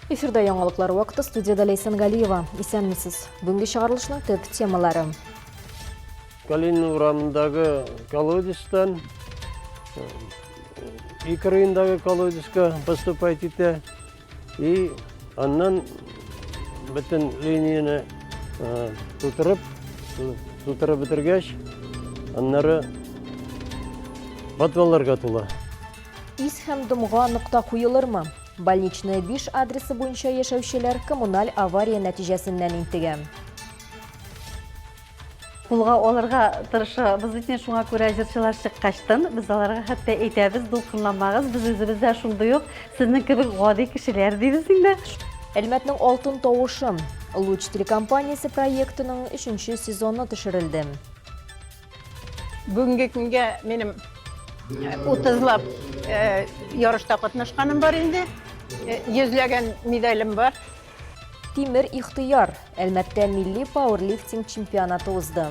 Эфирда яңалыклар вакыты студияда Ләйсән Галиева. Исәнмесез. Бүгенге чыгарылышның төп темалары. Калинин урамындагы колодецтан Икрыендагы колодецка поступать итә. И аннан бөтен линияне тутырып, тутырып бетергәч, аннары подвалларга тула. Ис һәм дымга нокта куелырмы? Больничная 5 адресы буенча яшәүчеләр коммуналь авария нәтиҗәсеннән интегә. Кулга алырга тырышабыз бит инде, шуңа күрә җырчылар чыккачтын, без аларга хәтта әйтәбез, дулкынланмагыз, без үзебез дә шундый ук сезнең кебек гади кешеләр дибез инде. Әлмәтнең алтын тавышы. Луч телекомпаниясе проектының өченче сезоны төшерелде. Бүгенге көнгә минем утызлап ярышта катнашканым бар инде. Йөзләгән медалем бар. Тимер ихтыяр. Әлмәттә милли пауэрлифтинг чемпионаты узды.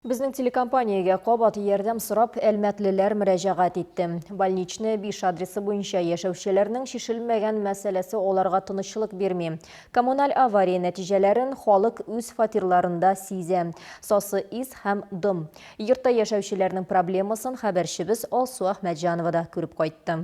Безнең телекомпаниягә кабат ярдәм сорап әлмәтлеләр мөрәҗәгать итте. Больничная 5 адресы буенча яшәүчеләрнең чишелмәгән мәсьәләсе аларга тынычлык бирми. Коммуналь авария нәтиҗәләрен халык үз фатирларында сизә. Сасы ис һәм дым. Йортта яшәүчеләрнең проблемасын хәбәрчебез Алсу Әхмәтҗанова да күреп кайтты.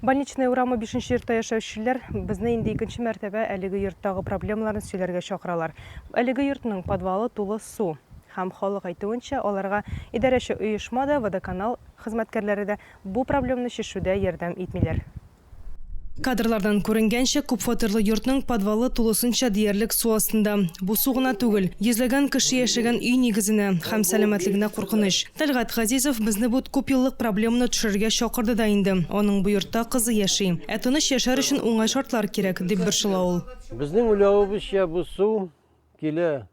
Больничная урамы бишенче йортта яшәүчеләр безне инде икенче мәртәбә әлеге йорттагы проблемаларны сөйләргә чакыралар. Әлеге йортның подвалы тулы су. Һәм халык әйтүенчә, аларга идарәче оешма да, водоканал хезмәткәрләре дә бу проблеманы чишүдә ярдәм итмиләр. Кадрлардан күренгәнчә, күпфатирлы йортның подвалы тулысынча диярлек су астында. Бу су гына түгел, йөзләгән кеше яшәгән өй нигезенә һәм сәламәтлегенә куркыныч. Тәлгать Газизов безне бу күпьеллык проблеманы төшерергә чакырды да инде. Аның бу йортта кызы яши. Ә тыныч яшәр өчен уңай шартлар кирәк, дип борчыла ул. Безнең уйлавыбызча, бу су килә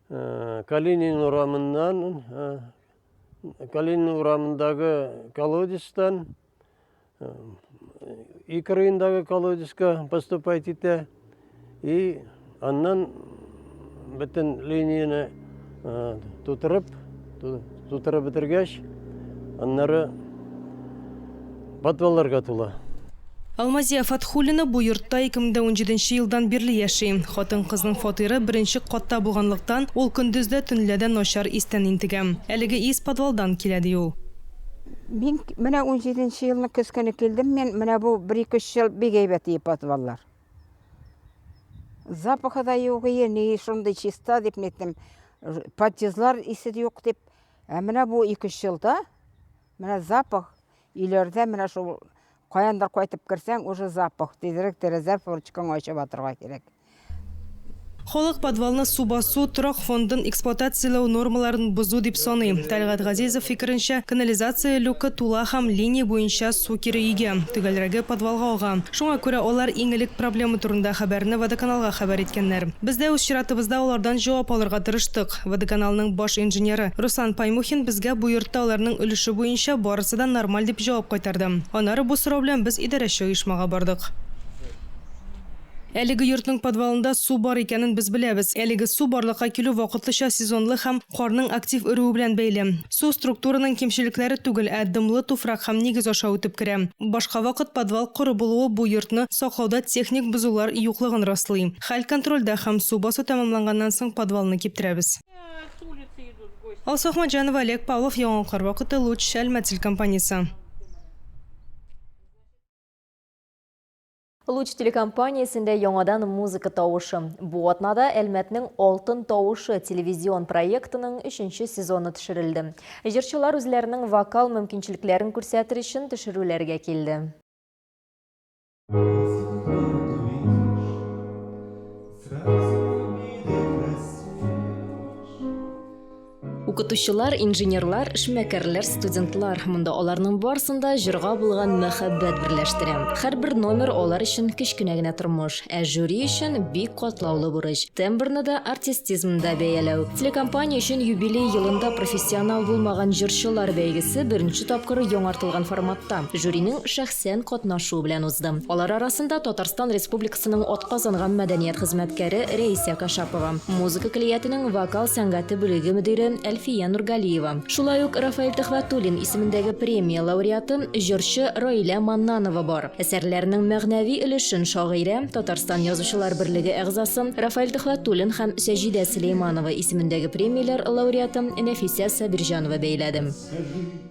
Калинин урамыннан, Калинин урамындагы колодецтан, Икрыендагы колодецка поступать итә. И аннан бөтен линияне тутырып, тутырып бетергәч, аннары подвалларга тула. Алмазия Фатхуллина бу йортта 2017 елдан бирле яши. Хатын-кызның фатиры беренче катта булганлыктан, ул көндез дә, төнлә дә начар истән интегә. Әлеге ис подвалдан килә, ди ул. Мин менә унҗиденче елны көз көне килдем мин, менә бу бер-ике-өч ел бик әйбәт ие подваллар. Запахы да юк ие, ни шундый чиста дип ниттем. Подъездлар исе дә юк дип. Ә менә бу ике-өч елда менә запах өйләрдә менә шул каяндыр кайтып керсәң, уже запах, тизрәк тәрәзә форчкаңны ачып атырга кирәк. Халык подвалны су басу, торак фондын эксплуатацияләү нормаларын бозу дип саный. Тәлгать Газизов фикеренчә, канализация люкы тула һәм линия буенча су кире өйгә, төгәлрәге, подвалга ага. Шуңа күрә алар иң элек проблема турында хәбәрне Водоканалга хәбәр иткәннәр. Без дә үз чиратыбызда алардан җавап алырга тырыштык. Водоканалның баш инженеры Руслан Паймухин безгә бу йортта аларның өлеше буенча барысы да нормаль дип җавап кайтарды. Аннары бу сорау белән без идарәче оешмага бардык. Әлеге йортның подвалында су бар икәнен без беләбез. Әлеге су барлыкка килү вакытлыча сезонлы һәм карның актив эрүе белән бәйле. Су структураның кимчелекләре түгел, ә дымлы туфрак һәм нигез аша үтеп керә. Башка вакыт подвал коры булуы бу йортны саклауда техник бозулар юклыгын раслый. Хәл контрольдә һәм су басу тәмамланганнан соң подвалны киптерәбез. Алсу Әхмәтҗанова, Олег Павлов, Яңалыклар вакыты, Луч, Әлмәт телекомпаниясе. Луч телекомпаниясендә яңадан музыка тавышы. Бу атнада Әлмәтнең Алтын тавышы телевизион проектының өченче сезоны төшерелде. Җырчылар үзләренең вокал мөмкинчелекләрен күрсәтер өчен төшерүләргә килде. Укытучылар, инженерлар, эшмәкәрләр, студентлар. Монда аларның барысын да җырга булган мәхәббәт берләштерә. Һәрбер номер алар өчен кечкенә генә тормыш, ә жюри өчен бик катлаулы бурыч. Тембрны да, артистизмны да бәяләү. Телекомпания өчен юбилей елында профессионал булмаган җырчылар бәйгесе беренче тапкыр яңартылган форматта, жюриның шәхсән катнашуы белән узды. Алар арасында Татарстан Республикасының атказанган мәдәният хезмәткәре Рәисә Кашапова, музыка көллиятенең вокал сәнгате бүлеге мөдире Әлфия. Әлфия Нургалиева. Шулай ук Рафаэль Төхвәтуллин исемендәге премия лауреаты, җырчы Раилә Маннанова бар. Әсәрләренең мәгънәви өлешен шагыйрә, Татарстан Язучылар берлеге әгъзасы Рафаэль Төхвәтуллин һәм Саҗидә Сөләйманова исемендәге премияләр лауреаты Нәфисә Сабирҗанова бәйләде.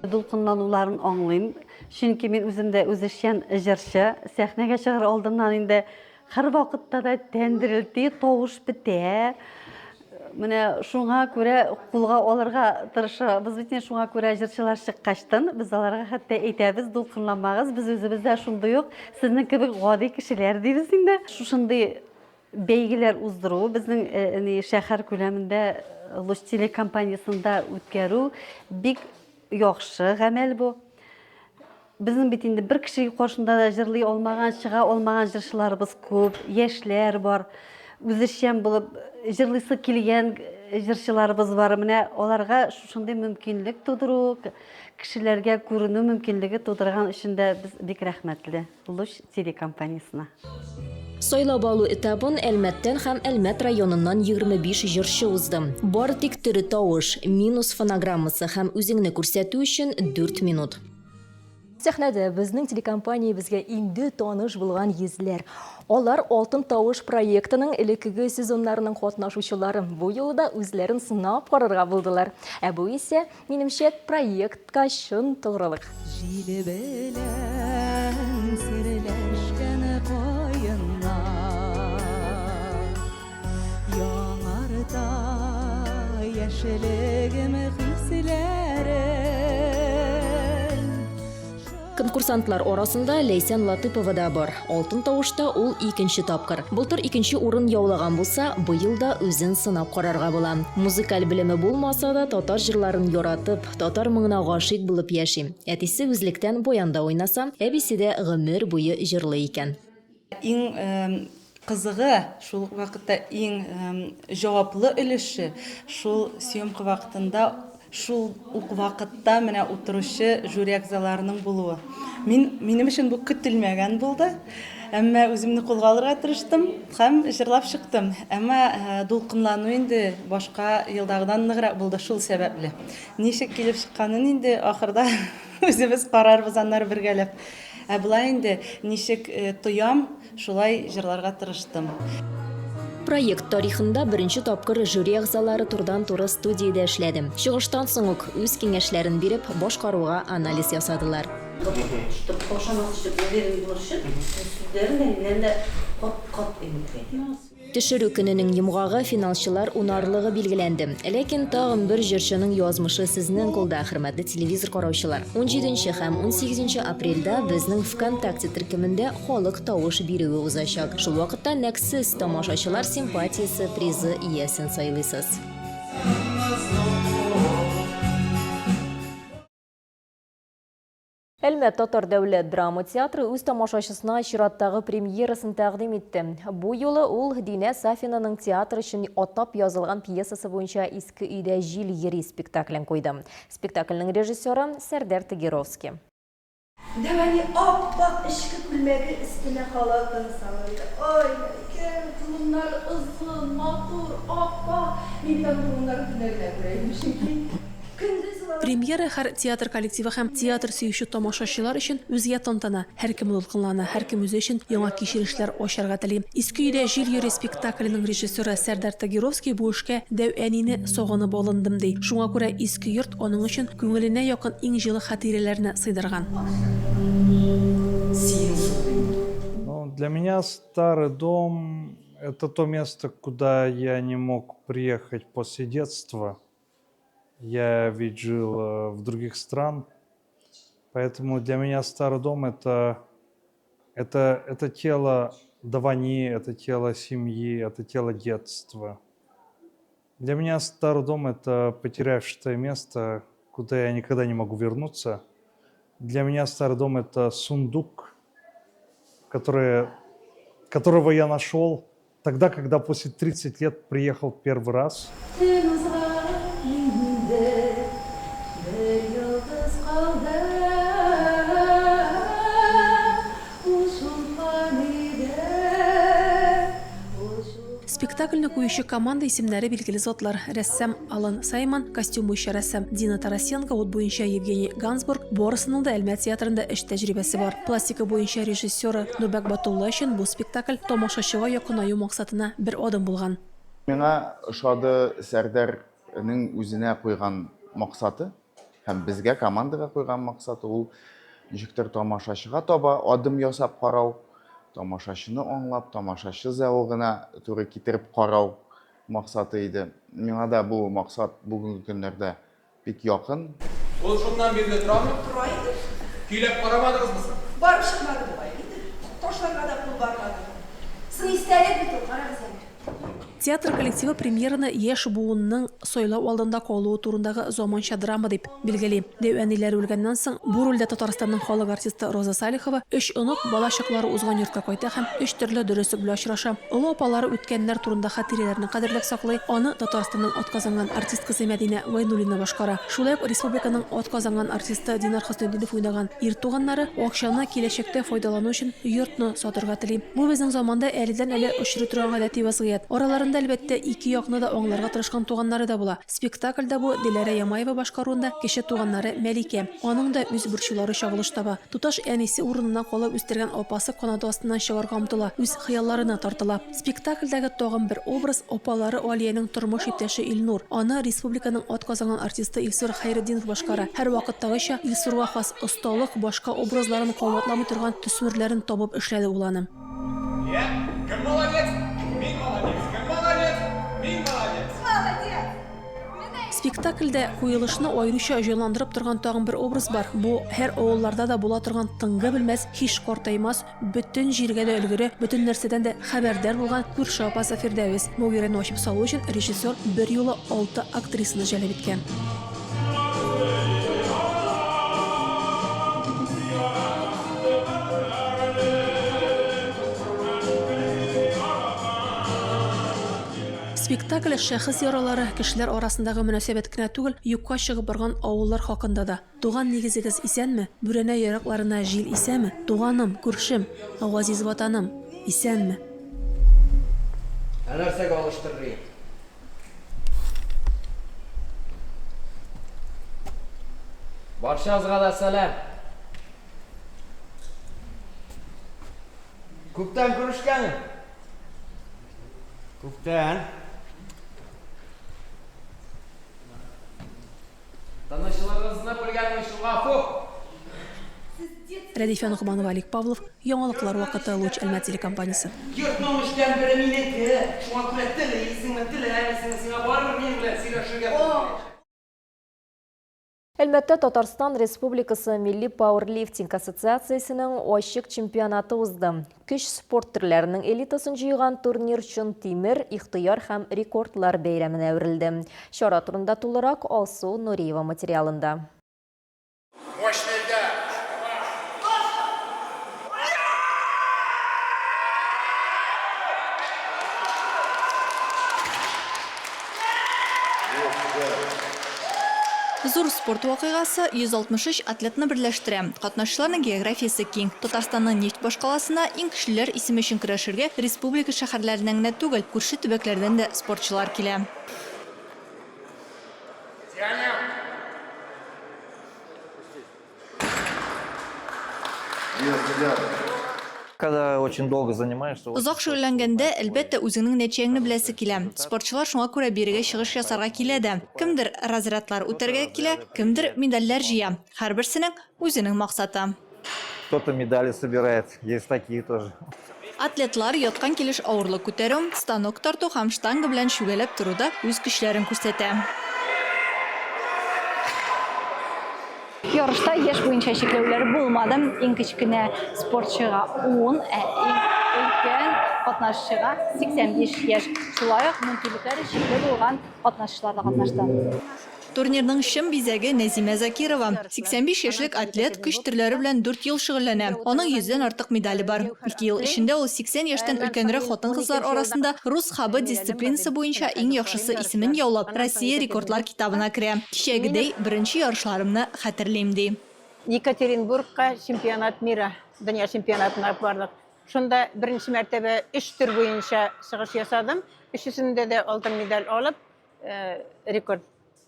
Дулкынлануларын аңлыйм, чөнки мин үзем дә үзешчән җырчы. Сәхнәгә чыгар алдыннан инде Һәрвакытта да тән дерелти, тавыш бетә. Менә шуңа күрә кулга алырга тырышабыз бит инде, шуңа күрә җырчылар чыккачтын, без аларга хәтта әйтәбез, дулкынланмагыз, без үзебез дә шундый ук сезнең кебек гади кешеләр дибез инде. Шушындый бәйгеләр уздыру, безнең э, ни шәһәр күләмендә Луч телекомпаниясендә үткәрү бик яхшы гамәл бу. Безнең бит инде бер кеше каршында да җырлый алмаган, чыга алмаган җырчыларыбыз күп, яшьләр бар. Үзешчән булып җырлыйсы килгән җырчыларыбыз бар. Менә аларга шушындый мөмкинлек тудыру, кешеләргә күренү мөмкинлеге тудырган өчен дә без бик рәхмәтле Луч телекомпаниясенә. Сайлап алу этабын Әлмәттән һәм Әлмәт районыннан 25 җырчы узды. Бары тик тере тавыш, минус фонограммасы һәм үзеңне күрсәтү өчен дүрт минут. Сәхнәдә безнең телекомпаниябезгә инде таныш булган йөзләр. Алар Алтын тавыш проектының элеккеге сезоннарының катнашучылары. Бу юлы да үзләрен сынап карарга булдылар. Ә бу исә, минемчә, проектка чын тугрылык. Җиле белән серләшкән каеннар Яңарта яшьлегем хисләрен. Конкурсантлар арасында Ләйсән Латыпова да бар. Алтын тавышта ул икенче тапкыр. Былтыр икенче урын яулаган булса, быел да үзен сынап карарга була. Музыкаль белеме булмаса да, татар җырларын яратып, татар моңына гашыйк булып яши. Әтисе үзлектән баянда уйнаса, әбисе дә гомер буе җырлый икән. Иң кызыгы, шул ук вакытта иң җаваплы өлеше шул съемка вакытында шул ук вакытта менә утыручы жюри әгъзаларының булуы. Мин, минем өчен бу көтелмәгән булды. Әмма үземне кулга алырга тырыштым һәм җырлап чыктым. Әмма дулкынлану инде башка елдагыдан ныграк булды шул сәбәпле. Ничек килеп чыкканын инде ахырда үзебез карарбыз аннары бергәләп. Ә болай инде ничек тоям, шулай җырларга тырыштым. Проект тарихында беренче тапкыр жюри әгъзалары турыдан-туры студиядә эшләде. Чыгыштан соң ук үз киңәшләрен биреп, башкаруга анализ ясадылар. Чтобы каушамас өчен, уверенный булыр өчен, сүзләрен дә, ниләрен дә кат-кат әйтергә. Төшерү көненең йомгагы финалчылар унарлыгы билгеләнде. Ләкин тагын бер җырчының язмышы сезнең кулда, хөрмәтле телевизор караучылар. Унҗиденче һәм унсигезенче апрельдә безнең ВКонтакте төркемендә халык тавыш бирүе узачак. Шул вакытта нәкъ сез тамашачылар симпатиясе призы иясен сайлыйсыз. Әлмәт татар дәүләт драма театры үз тамашачысына чираттагы премьерасын тәкъдим итте. Бу юлы ул Динә Сафинаның театр өчен атап язылган пьесасы буенча Иске өйдә җил йөри спектаклен куйды. Спектакльнең режиссеры Сәрдәр Тагировский. Дәү әни ап-ак эчке күлмәге өстенә халатын салыр иде. Ай, Мәликә, толымнары озын, матур, ап-ак. Мин бит аның толымнарын төнлә генә күрә идем, чөнки көндез алар. Премьера һәр театр коллективы һәм театр сөюче тамашачылар өчен үзгә тантана. Һәркем дулкынлана, һәркем үзе өчен яңа кичерешләр ачарга тели. Иске өйдә җил йөри спектакленең режиссеры Сәрдәр Тагировский бу эшкә дәү әнине сагынып алындым, ди. Шуңа күрә иске йорт аның өчен күңеленә якын иң җылы хатирәләрне сыйдырган. Ну, для меня старый дом – это то место, куда я не мог приехать после детства. Я ведь жил э, в других странах, поэтому для меня старый дом это, это, это тело Давани, это тело семьи, это тело детства. Для меня старый дом – это потерявшееся место, куда я никогда не могу вернуться. Для меня старый дом – это сундук, который, которого я нашел тогда, когда после 30 лет приехал первый раз. Төн узган инде, бер йолдыз калды. Ул шул фанидә, ул шул. Спектакльне куючы команда исемнәре билгеле затлар, рәссам Алан Саймон, костюм буенча рәссам Дина Тарасенко, ут буенча Евгений Гансбург, барысының да Әлмәт театрында эш тәҗрибәсе бар. Пластика буенча режиссеры Нурбәк Батулла өчен бу спектакль тамашачыга якынаю максатына бер адым булган. Миңа ошады Сәрдәрнең үзенә куйган максаты һәм безгә, командага куйган максаты, ул ничектер тамашачыга таба адым ясап карау, тамашачыны аңлап, тамашачы зәвыгына туры китереп карау максаты иде. Миңа да бу максат бүгенге көннәрдә бик якын. Ул шуннан бирле торамы? Тора инде. Көйләп карамадыгызмы соң? Барып чыкмады бугай инде. Ташларга да кул бармады. Соң истәлек бит ул, карагыз әле. Театр коллективы премьераны яшь буынның сайлау алдында калуы турындагы заманча драма дип билгели. Дәү әниләре үлгәннән соң, бу рольдә Татарстанның халык артисты Роза Салихова өч онык бала чаклары узган йортка кайта һәм өч төрле дөреслек белән очраша. Олы апалары үткәннәр турында хатирәләрне кадерләп саклый, аны Татарстанның атказанган артисткасы Мәдинә Гайнуллина башкара. Шулай ук республиканың атказанган артисты Динар Хөснетдинов уйнаган ир туганнары акчаны киләчәктә файдалану өчен йортны сатырга тели. Бу безнең заманда әледән-әле очрый торган гадәти вәзгыять. Араларында, әлбәттә, ике якны да аңларга тырышкан туганнары да була. Спектакльдә бу Диләрә Ямаева башкаруында кече туганнары Мәликә. Аның да үз борчулары чагылыш таба. Туташ әнисе урынына калып үстергән апасы канаты астыннан чыгарга омтыла, үз хыялларына тартыла. Спектакльдәге тагын бер образ, апалары Алиянең тормыш иптәше Илнур. Аны республиканың атказанган артисты Илсур Хәйретдинов башкара. Һәрвакыттагыча, Илсурга хас осталык, башка образларын кабатламый торган төсмерләрен табып эшләде ул аны. Йә, кем молодец? Мин молодец! Кем молодец? Мин молодец! Молодец! Менә. Спектакльдә куелышны аеруча җанландырып торган тагын бер образ бар. Бу, һәр авылларда да була торган тынгы белмәс, һич картаймас, бөтен җиргә дә өлгерә, бөтен нәрсәдән дә хәбәрдар булган күрше апасы Фирдәвес. Бу геройны ачып салу өчен режиссер берьюлы алты актрисаны җәлеп иткән. Спектакль шәхес яралары, кешеләр арасындагы мөнәсәбәт кенә түгел, юкка чыгып барган авыллар хакында да. Туган нигезегез исәнме? Бүрәнә яракларына җил исәме? Туганым, күршем, газиз Ватаным, исәнме? Ә нәрсәгә алыштырыр идең? Барчагызга да сәлам! Күптән күрешкәнем. Күптән. Тынычлыгыгызны бүлгәнем өчен гафу. Рәдифә Ногманова, Олег Павлов, Яңалыклар вакыты, Луч Әлмәт телекомпаниясе. Йортның өчтән бере минеке, шуңа күрә телисеңме, теләмисеңме, сиңа барыбер минем белән сөйләшергә туры киләчәк. Әлмәттә Татарстан Республикасы Милли пауэрлифтинг ассоциациясенең ачык чемпионаты узды. Көч спорт төрләренең элитасын җыйган турнир чын тимер, ихтыяр һәм рекордлар бәйрәменә әверелде. Чара турында тулырак Алсу Нуриева материалында. Мощный удар! Зур спорт вакыйгасы 163 атлетны берләштерә. Катнашучыларның географиясе киң. Татарстанның нефть башкаласына иң көчлеләр исеме өчен көрәшергә республика шәһәрләреннән генә түгел, күрше төбәкләрдән дә спортчылар килә. Когда очень долго занимаешься. Озак шөгыльләнгәндә, әлбәттә, үзеңнең нәтиҗәңне беләсе килә. Спортчылар шуңа күрә бирегә чыгыш ясарга килә дә. Кемдер разрядлар үтәргә килә, кемдер медальләр җыя. Һәрберсенең үзенең максаты. Кто-то медали собирает, есть такие тоже. Атлетлар яткан килеш авырлык күтәрү, станок тарту һәм штанга белән чүгәләп торуда үз көчләрен күрсәтә. Ярышта яшь буенча чикләүләр булмады. Иң кечкенә спортчыга 10, ә иң өлкән катнашчыга 85 яшь. Шулай ук мөмкинлекләре чикле булган катнашчылар да катнашты. Турнирның чын бизәге, Нәзимә Закирова. 85 яшьлек атлет көч төрләре белән дүрт ел шөгыльләнә. Аның йөздән артык медале бар. Ике ел эчендә ул 80 яшьтән өлкәнрәк хатын-кызлар арасында рус хабы дисциплинасы буенча иң яхшысы исемен яулап, Россия рекордлар китабына керә. Кичәгедәй, беренче ярышларымны хәтерлим, ди. Екатеринбургка чемпионат мира, дөнья чемпионатына бардык. Шунда беренче мәртәбә өч төр буенча чыгыш ясадым. Өчесендә дә алтын медаль алып, рекорд,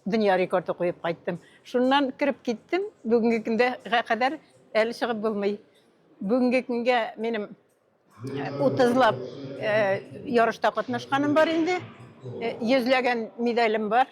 дөнья рекорды куеп кайттым. Шуннан кереп киттем. Бүгенге көнгә кадәр әле чыгып булмый. Бүгенге көнгә минем утызлап ярышта катнашканым бар инде. Йөзләгән медалем бар.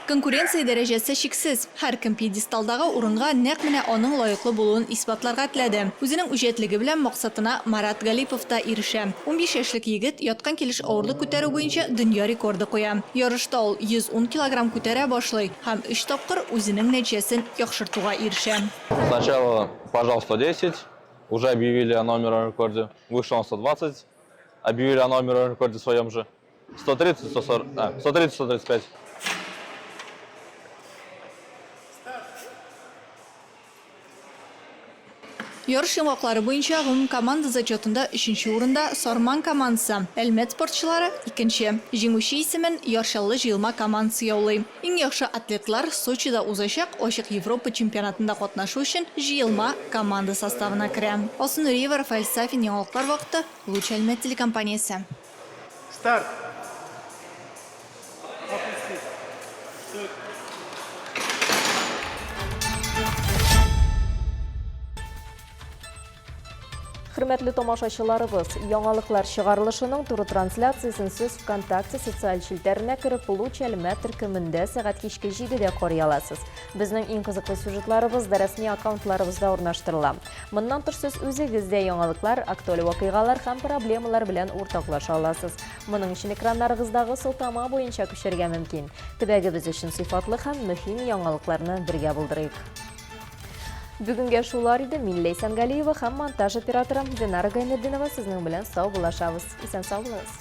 Конкуренция дәрәҗәсе чиксез. Һәркем пьедесталдагы урынга нәкъ менә аның лаеклы булуын исбатларга теләде. Үзенең үҗәтлеге белән максатына Марат Галипов та ирешә. 15 яшьлек егет яткан килеш авырлык күтәрү буенча дөнья рекорды куя. Ярышта ул 110 килограмм күтәрә башлый һәм өч тапкыр үзенең нәтиҗәсен яхшыртуга ирешә. Сначала пожал 110, уже объявили о новом рекорде. Вышел на 120, объявили о новом рекорде своем же. 130, 140, а, 130, 135. Ярыш йомгаклары буенча гомумкоманда зачетында өченче урында Сарман командасы, Әлмәт спортчылары, икенче. Җиңүче исемен Яр Чаллы җыелма командасы яулый. Иң яхшы атлетлар Сочида узачак Ачык Европа чемпионатында катнашу өчен җыелма команда составына керә. Алсу Нуриева, Рафаэль Сафин, Яңалыклар вакыты, Луч Әлмәт телекомпаниясе. Старт! Хөрмәтле тамашачыларыбыз, яңалыклар чыгарылышының туры трансляциясен сез ВКонтакте социаль челтәренә кереп, Луч Әлмәт төркемендә сәгать кичке 7-дә карый аласыз. Безнең иң кызыклы сюжетларыбыз да рәсми аккаунтларыбызда урнаштырыла. Моннан тыш сез үзегез дә яңалыклар, актуаль вакыйгалар һәм проблемалар белән уртаклаша аласыз. Моның өчен экраннарыгыздагы сылтама буенча күчәргә мөмкин. Төбәгебез өчен сыйфатлы һәм мөһим яңалыкларны бергә булдырыйк. Бүгенгә шулар иде. Мин Ләйсән Галиева һәм монтаж операторы Динара Гайнетдинова сезнең белән сау булашабыз. Исән сау булыгыз.